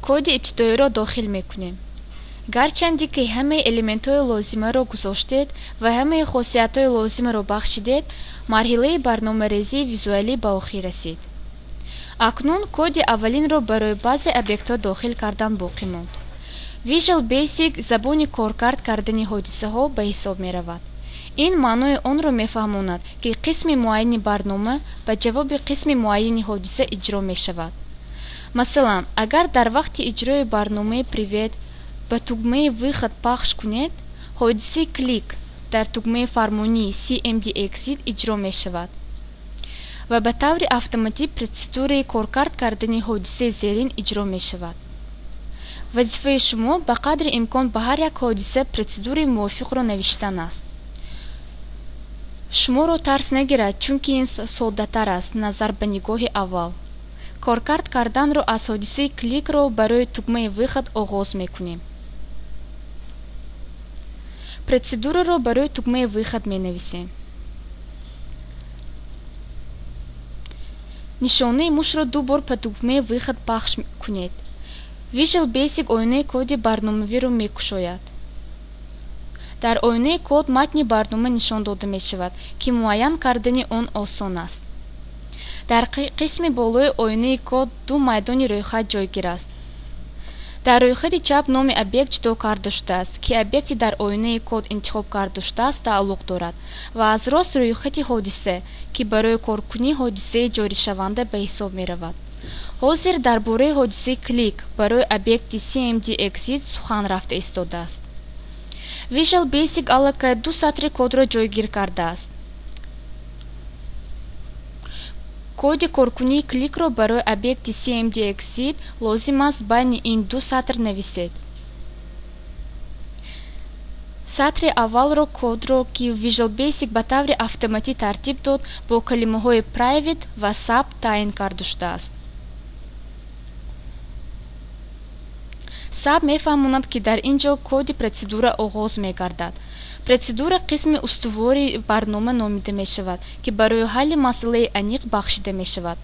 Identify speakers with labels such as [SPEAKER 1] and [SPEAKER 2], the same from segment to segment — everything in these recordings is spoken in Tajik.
[SPEAKER 1] Коди ибтидоиро дохил мекунем. Гарчанде ки ҳамаи элементҳои лозимаро гузоштед ва ҳамаи хосиятҳои лозимаро бахшидед, марҳилаи барномарезии визуалӣ ба охир расид. Акнун коди аввалинро барои баъзе объектҳо дохил кардан боқӣ монд. Visual Basic забони коркард кардани ҳодисаҳо ба ҳисоб меравад. Ин маънои онро мефаҳмонад, ки қисми муайяни барнома ба ҷавоби қисми муайяни ҳодиса иҷро мешавад. Масалан, агар дар вақти иҷрои барномаи Привет ба тугмаи Выход пахш кунед, ҳодисаи Click дар тугмаи фармонии CMD Exit иҷро мешавад ва ба таври автоматӣ протседураи коркард кардани ҳодисаи зерин иҷро мешавад. Вазифаи шумо ба қадри имкон ба ҳар як ҳодиса протседураи мувофиқро навиштан аст. Шуморо тарс нагирад, чунки ин соддатар аст назар ба нигоҳи аввал. Коркард карданро аз ҳодисаи Click ро барои тугмаи Выход оғоз мекунем. Протседураро барои тугмаи Выход менависем. Нишонаи мушро ду бор ба тугмаи Выход пахш кунед. Visual Basic оинаи коди барномавиро мекушояд. Дар оинаи код матни барнома нишон дода мешавад, ки муайян кардани он осон аст. Дар қисми болои оинаи код ду майдони рӯйхат ҷойгир аст. Дар рӯйхати чап номи объект ҷудо карда шудааст, ки объекти дар оинаи код интихоб карда шудааст тааллуқ дорад, ва аз рост рӯйхати ҳодиса, ки барои коркунии ҳодисаи ҷоришаванда ба ҳисоб меравад. Ҳозир дар бораи ҳодисаи Click барои объекти CMD Exit сухан рафта истодааст. Visual Basic аллакай ду сатри кодро ҷойгир кардааст. Коди коркунии Click ро барои объекти CMD Exit лозим аст байни ин ду сатр нависед. Сатри аввалро кодро, ки Visual Basic ба таври автоматӣ тартиб дод, бо калимаҳои Private ва Sub таъин карда шудааст. Sub мефаҳмонад, ки дар ин ҷо коди протседура оғоз мегардад. Протседура қисми устувори барнома номида мешавад, ки барои ҳалли масъалаи аниқ бахшида мешавад.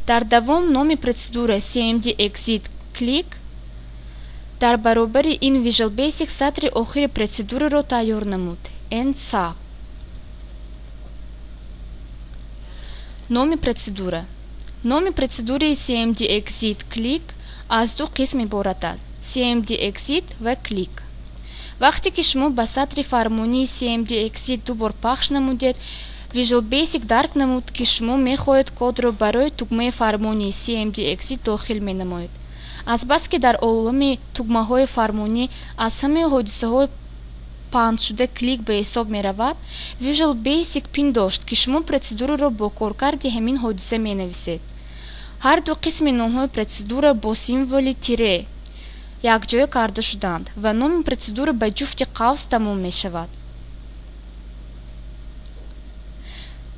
[SPEAKER 1] Дар давом номи протседура CMD Exit Click. Дар баробари ин Visual Basic сатри охири протседураро тайёр намуд: End Sub. Номи протседура. Номи протседураи CMD Exit Click аз ду қисм иборат аст: CMD Exit ва Click. Вақте ки шумо ба сатри фармонии CMD Exit ду бор пахш намудед, Visual Basic дарк намуд, ки шумо мехоҳед кодро барои тугмаи фармонии CMD Exit дохил менамоед. Азбаски дар олами тугмаҳои фармонӣ аз ҳамаи ҳодисаҳои паҳншуда Click ба ҳисоб меравад, Visual Basic пиндошт, ки шумо протседураро бо коркарди ҳамин ҳодиса менависед. Ҳар ду қисми номҳои протседура бо символи тире якҷоя карда шуданд ва номи протседура ба ҷуфти қавс тамом мешавад.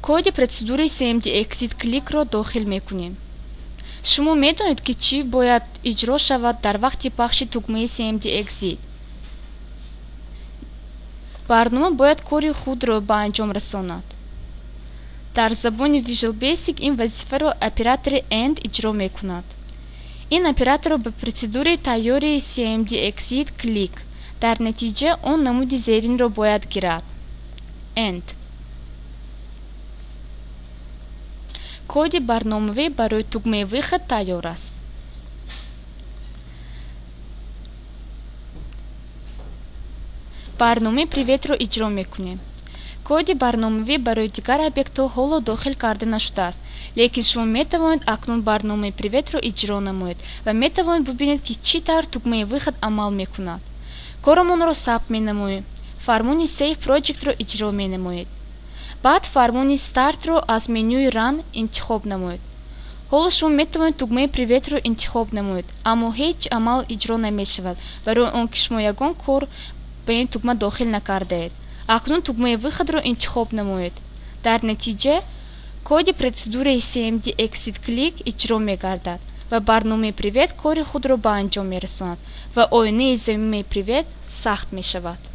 [SPEAKER 1] Коди протседураи CMD Exit Click ро дохил мекунем. Шумо медонед, ки чӣ бояд иҷро шавад дар вақти пахши тугмаи CMD Exit. Барнома бояд кори худро ба анҷом расонад. Дар забони Visual Basic ин вазифаро оператори End иҷро мекунад. Ин операторро ба протседураи тайёри CMD Exit Click. Дар натиҷа он намуди зеринро бояд гирад: End. Коди барномавӣ барои тугмаи Выход тайёр аст. Барномаи Приветро иҷро мекунем. Коди барномавӣ барои дигар объектҳо ҳоло дохил карда нашудааст, лекин шумо метавонед акнун барномаи Приветро иҷро намоед ва метавонед бубинед, ки чӣ тавр тугмаи Выход амал мекунад. Корамонро сабт менамоем. Фармони Save Project-ро иҷро менамоед. Баъд фармони Start-ро аз менюи Run интихоб намоед. Ҳоло шумо метавонед тугмаи Приветро интихоб намоед, аммо ҳеҷ амал иҷро намешавад, барои он ки шумо ягон кор ба ин тугма дохил накардаед. Акнун тугмаи Выход ро интихоб намоед. Дар натиҷа коди протседураи CMD Exit Click иҷро мегардад ва барномаи Привет кори худро ба анҷом мерасонад ва оинаи замимаи Привет сахт мешавад.